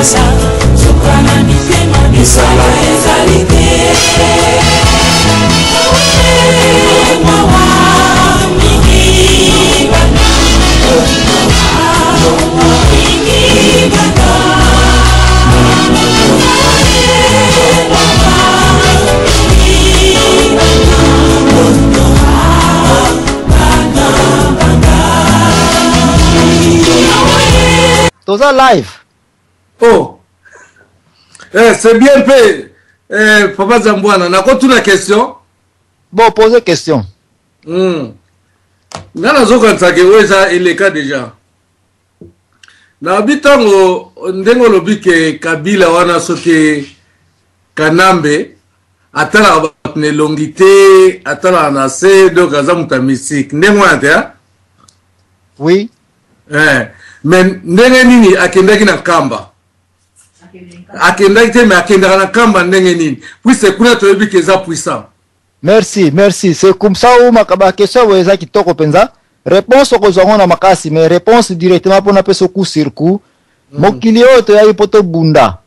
Kinshasa, suka na mitema misala ezali te. Mawa mingi bana, mingi bana. Toza live. Oh, eh, c'est bien mpe, eh, papa Zambwana, nakotuna question. Bon, pose question. Nga nazokanisaka oyo eza eleka déjà. Nayebi ntango ndenge olobi ke Kabila wana, soki Kanambe atalaka bato na elongi te, atalaka na se, donc aza moto ya mystique ndenge wana te, ah? Oui. Eh, mais ndenge nini akendaki na Nkamba? Akendaki te, mais akendaka na Nkamba ndenge nini, puisque kuna toyebi ke eza puissant? Merci, merci. C'est comme ça où ma question oyo eza kitoko mpenza. Réponse okozwa yango na makasi, mais réponse directement mpona apesa coup sur coup. Mokili oyo toyaki mpo tobunda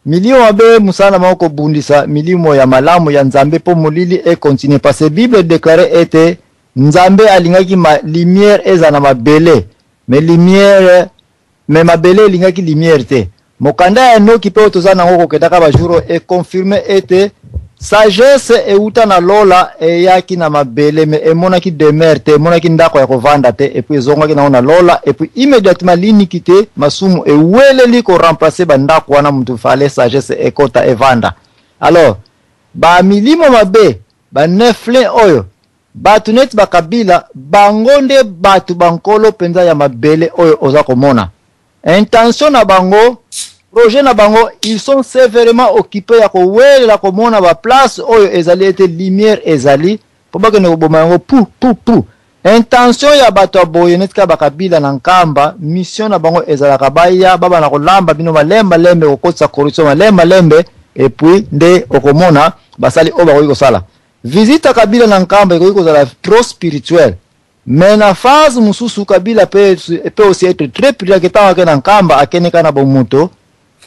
milimo mabe, mosala na bango kobundisa milimo ya malamu ya Nzambe mpo molili econtinue, parce que Bible déclare ete Nzambe alingaki ma lumière eza na mabele, mais lumière, mais mabele elingaki lumière te. Mokanda ya Enoki mpe oyo toza nango kokendaka bajour oyo econfirme ete sagesse euta na lola eyaki na mabele, mais emonaki demeure te, emonaki ndako ya kovanda te, et puis ezongaki nango na lola. Et puis immédiatement l'iniquité, masumu eweleli koremplace bandako wana mutu fale sagesse ekota evanda. Alors bamilimo mabe, baneflin oyo, bato neti bakabila, bango nde bato bankolo mpenza ya mabele oyo oza komona. Intention na bango, projet na bango, ils sont sévèrement occupés ya kowelela komona baplace oyo ezali ete lumière ezali mpo bakende koboma yango pu pu pu. Intention ya bato ya boye neti kaka bakabila na Nkamba, mission na bango ezalaka baya babana kolamba bino malembe malembe, kokotisa corruption malembe malembe, et puis nde okomona basali oyo bakoki kosala. Visite ya Kabila na Nkamba ekoki kozala trop spirituel, mais na phase mosusu Kabila peut aussi être très prudent ke ntango ake na Nkamba, akende kaka na bomoto,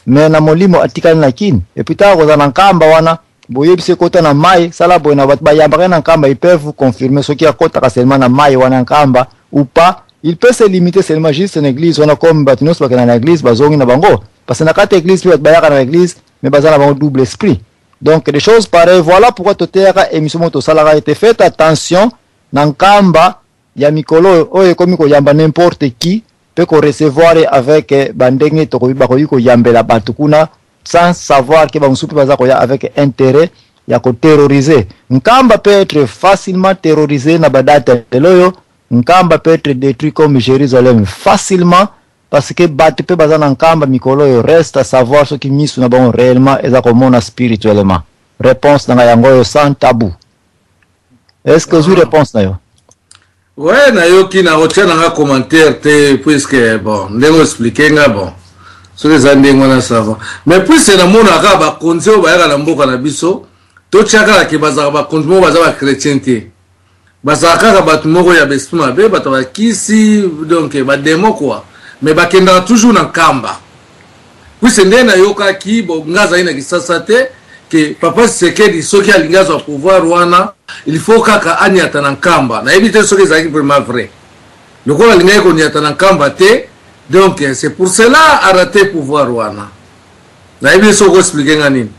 mais na molimo atikali na Kini. Et puis ntango akozala na Nkamba wana, boyebisi ekota na mai, sala boye na bato bayambaka ye na Nkamba, ils peuvent vous confirmer soki akotaka seulement na mai wana Nkamba ou pas. Il peut se limiter seulement juste na église wana, comme bato nyonso bakenda na église, bazongi na bango, parce que na kati ya église mpe bato bayaka na église, mais baza na bango double esprit. Donc des choses pareilles, voilà pourquoi toteyaka émission moko tosalaka ete faites attention na Nkamba ya mikolo oyo, oyo ekomi koyamba n'importe qui mpe korecevoir avec bandenge tokoki bakoki koyambela bato kuna sans savoir ke bamosusu mpe baza koya avec intérêt ya koterroriser. Nkamba peut être facilement terrorisé na badate ya lelo oyo. Nkamba peut être détruit comme Jérusalem facilement, parce que bato mpe baza na Nkamba mikolo oyo, reste à savoir soki misu na bango réellement eza komona spirituellement. Réponse na ngai yango oyo, sans tabou. Est ce que ozwi réponse na yo? Ouais, nayoki, na kotia nanga commentaire te, puisque bon, ndenge oexplike nga, bon, soki eza ndenge wana, ça va. Mais puisque namonaka bakonzi oyo bayaka na mboka na biso, totia kaka ke bazalaka bakonzi moko baza bachrétien te, bazalaka kaka bato moko ya baesprit mabe, bato bakisi, donc badémon quoi, mais bakendaka toujours na Nkamba, puisque ndenge nayokaki, bon, nga azali na Kisasa te, ke papa Tshisekedi soki alingi azwa pouvoir wana, il faut kaka aniata na Nkamba. Nayebi te soki ezalaki vraiment vrai. Lokola alingaki koniata na Nkamba te, donc c'est pour cela araté pouvoir wana. Nayebi soki oexplike nga nini.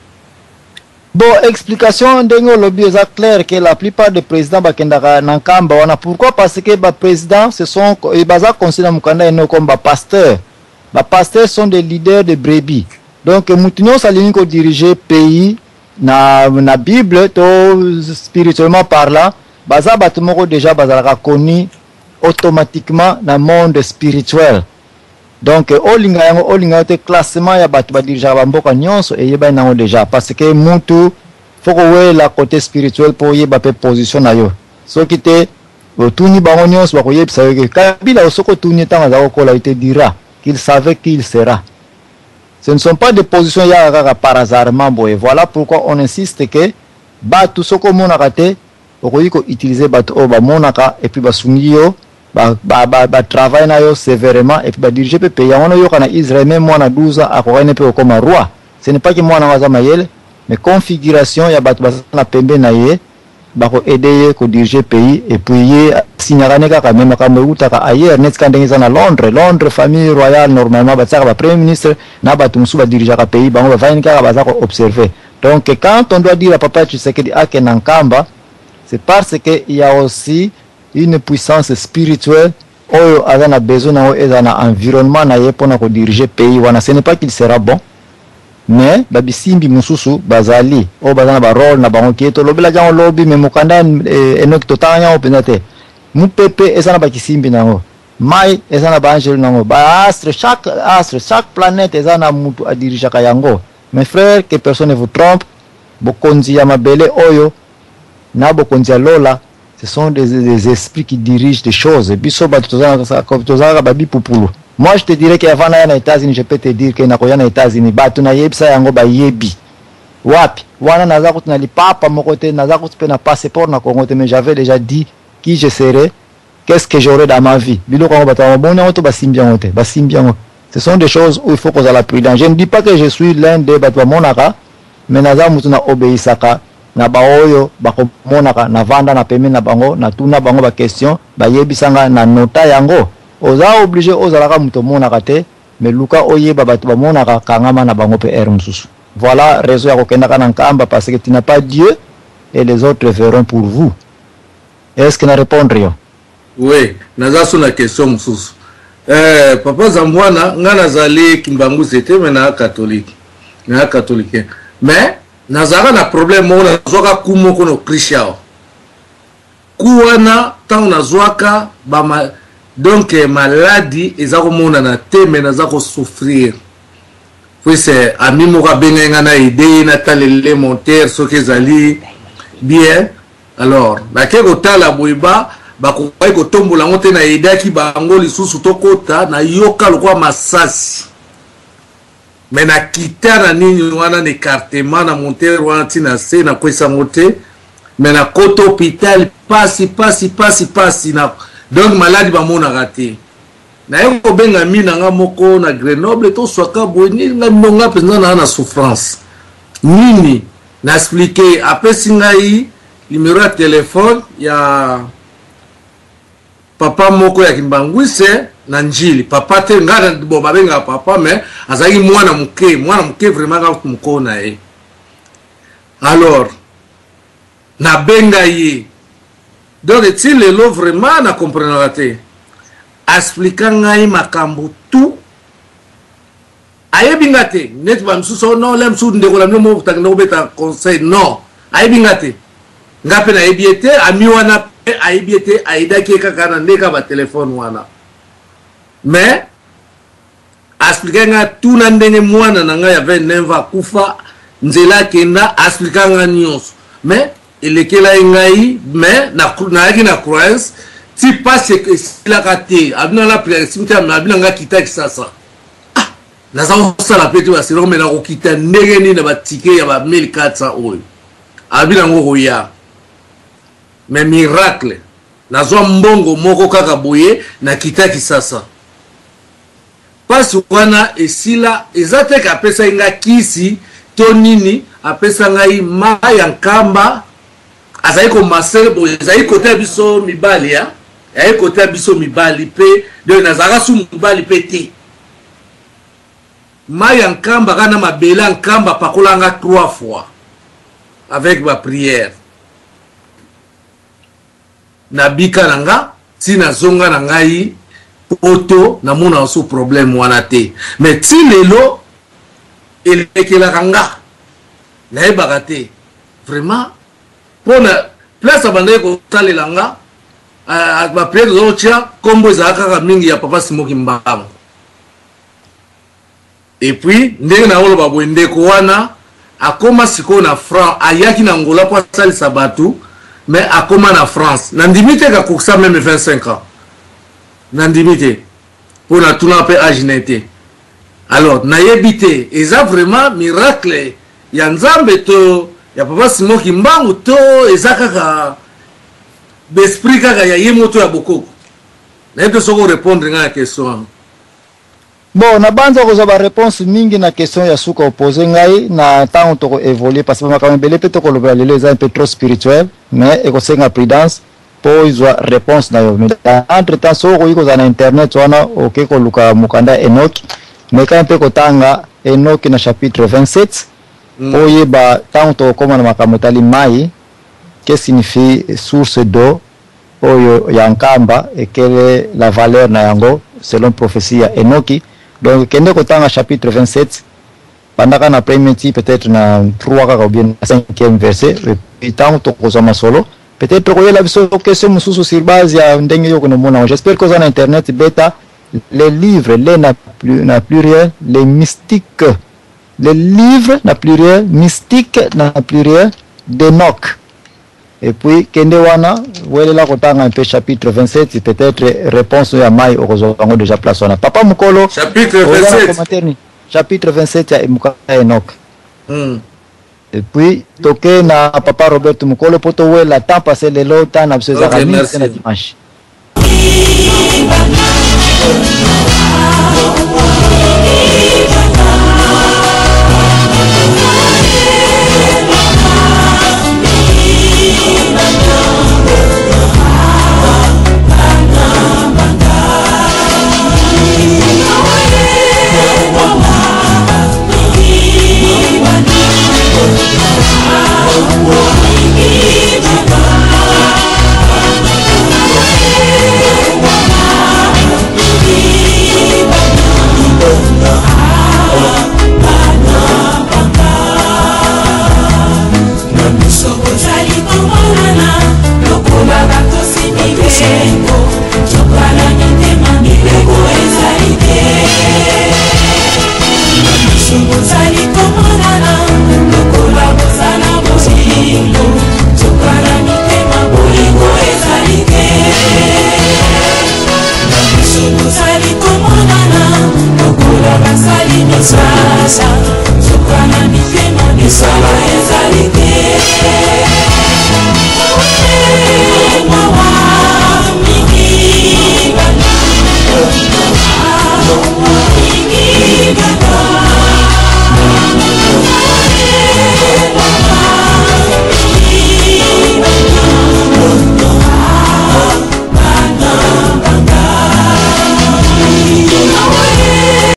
Bon, explication ndenge olobi eza clair que la plupart des présidents bakendaka na Nkamba wana. Pourquoi? Parce que baprésident, ce sont baza considéré na mokanda eno comme bapasteur. Bapasteurs sont des leaders de brebis. Donc mutu nyonso alingi kodirige pays na Bible to spirituellement parlant, baza bato moko déjà bazalaka connu automatiquement na monde spirituel. Donc olinga yango, olinga yo te, classement ya bato badirigeaka bamboka nyonso eyebani nango déjà, parce que mutu faut kowela côté spirituel mpo oyeba mpe position na yo. Soki te, otuni bango nyonso, bakoyebisa yo ke Kabila, soki otuni ntango aza kokola, il te dira qu'il savait qui il sera. Ce ne sont pas des positions yaka kaka par hasardement boye. Voilà pourquoi on insiste ke bato soki omonaka te, okoki koutiliser bato oyo bamonaka et puis basungi yo. Ba ba ba, ba travailler na yo sévèrement et puis ba diriger pe pays. Yango wana oyoka na Israël même mwana 12 ans akokaki ne pe kokoma roi. Ce n'est pas que mwana yango aza mayele, mais configuration ya bato baza na pembe na ye bako aider ye ko diriger pays et puis ye asignaka ne kaka, mais makambo ewutaka ailleurs, neti kaka ndenge eza na Londres. Londres, famille royale, normalement batiaka ba premier ministre na bato mosusu ba dirigeaka pays, bango bavandi kaka baza ko observer. Donc quand on doit dire à papa Tshisekedi akende na Nkamba, c'est parce que il y a aussi une puissance spirituelle oyo aza na besoin na yango ezala na environnement na ye pona ko diriger pays wana. Ce n'est pas qu'il sera bon, mais ba bisimbi mosusu bazali oyo baza na ba role na bango ke tolobelaki yango lobi, mais mokanda Enoki totangaki yango mpenza te. Mupepe eza na ba kisimbi na yango, mai eza na ba angelu na yango, ba astre, chaque astre, chaque planète eza na mutu adirigeaka yango. Mes frères, que personne ne vous trompe, bokonzi ya mabele oyo na bokonzi ya lola, ce sont des esprits qui dirigent des choses. Biso bato tozalaka ba bipupulu. Moi je te dirais que avant naya na États-Unis, je peux te dire que nakoya na États-Unis, bato nayebisa yango bayebi wapi wana. Naza kutu na lipapa moko te, naza kutu mpe na passeport na Congo te, mais j'avais déjà dit qui je serais, qu'est-ce que j'aurais dans ma vie. Biloko yango bato bamoni yango to basimbi yango te, basimbi yango. Ce sont des choses où il faut kozala prudent. Je ne dis pas que je suis l'un des bato bamonaka, mais naza mutu na obeisaka na baoyo bakomonaka. Navanda na pembeni na bango, natuna bango ba question, bayebisanga na nota yango. Oza obligé ozalaka moto omonaka te, mais luka oyeba bato bamonaka, kangama na bango mpe heure mosusu. Voilà raison ya kokendaka na Nkamba, parce que tu n'as pas Dieu et les autres verront pour vous. Est-ce que na répondre yo? Oui, naza so na question mosusu. Papa Zambwana, nga nazali kimbangusi te, mais naa catholique, naa catholique, mais nazalaka na problème moko. Nazwaka ku moko na Autriche awa. Ku wana, ntango nazwaka bama, donc maladi eza komonana te, mais naza kosouffrir, puisque ami moko abengai nga na aide ye natalele montere soki ezali bien. Alors nake kotala boye, ba bakokaki kotombola yango te. Nayedaki bango lisusu tokota, nayoka lokola masasi, mais nakita na nini wana, na écartement na montere wana, ntina se nakwesa yango te, mais nakota hôpital, pasi pasi pasi pasi na, donc maladi bamonaka te. Naye kobenga mi na nga moko na Grenoble, toswaka boye nini, nga ndonga mpenza naa na souffrance nini. Na expliquer, apesi ngai numero ya telefone ya papa moko ya Kimbangwise na Njili. Papa te, nga bon babengaka papa, mais azalaki mwana moke, mwana moke vraiment, kaka mokolo na ye. Alors nabenga ye, donc ti lelo vraiment na comprenaka te. Explika ngai makambo tout, ayebi nga te neti bamisusu. Oh non, le mosusu ndeko na bino moko takende kobeta conseil. Non, ayebi nga te, nga mpe nayebi ye te. Ami wana mpe ayebi ye te, ayedaki ye kaka na ndenge kaka batelefone wana. Mais explike nga tuna ndenge mwana na ngai ya 29 ans akufa, nzela akenda, explika nga nyonso, mais elekela ye ngai. Mais nayaki na croyance ti pasi esilaka te. Abina na prière esimi te, abina nga kita Kisasa. Ah, naza kosala mpe te baselo, me nakokita ndenge nini na batike ya ba 1400 oyo abi nango koya? Mais miracle, nazwa mbongo moko kaka boye, nakita Kisasa, mpasi wana esila. Eza te ke apesaki nga kisi to nini, apesa ngai mai ya Nkamba, azali komasser boye, ezali kote ya biso mibali, ya ezali kote ya biso mibali mpe, donc nazalaka su mobali mpe te. Mai ya Nkamba kaka na mabele ya Nkamba, apakolanga nga trois fois avec baprière, nabika na nga ti nazonga na ngai Poto. Namona so problème wana te, mais ti lelo elekelaka nga, nayebaka te vraiment mpona place abandaki kosalela nga baprière. Tozotia nkombo ezalaka kaka mingi ya papa Simoki Mbango. Et puis ndenge nakoloba boye, ndeko wana akóma sikoyo na France. Ayaki na Ngola mpo asalisa bato, mais akóma na France. Nandimi te kakokisa même 25 ans, nandimi te, mpo natuna mpe age na ye te. Alors nayebi te, eza vraiment miracle ya Nzambe to ya papa Simon Kimbangu to eza kaka besprit kaka ya ye moto ya bokoko. Nayebi te soki orépondre ngai na question wana. Bon, nabanza kozwa baréponse mingi na question ya suka opose ngai na ntango tokoévolue, parce que bamakambo ebele mpe tokolobela lelo eza un peu trop spirituel, mais ekosenga prudence mpo ozwa réponse na yo. Mais entre temps, soki okoki kozala na internet wana, okoki koluka mokanda ya Enoch, meka mpe kotanga Enoch na chapitre 27 mpo oyeba ntango tokokóma na makambo etali mai, que signifie source d'eau oyo ya Nkamba et quelle est la valeur na yango selon prophétie ya Enoki. Donc kende kotanga chapitre 27, bandaka na premier ti peut-être na 3 kaka ou bien na 5e verset. Et puis ntango tokozwa masolo, peut-être tokoyela biso question mosusu sur base ya ndenge yo konomona yango. J'espère que oza na internet. Beta les livres, les na pluriel, les mystiques, les livres na pluriel, mystique na pluriel, d'Enoch. Et puis kende wana, welela kotanga mpe chapitre 27. Peut-être réponse ya mai okozwa yango déjà place wana. Papa mokolo, Chapitre oza na 27. Commentaire ni chapitre 27 ya mokanda ya Enoch. Et puis toke na papa Robert Mokolo mpo towela temps passé. Lelo temps na biso ezalaka Ok, mingi merci. te na dimanche.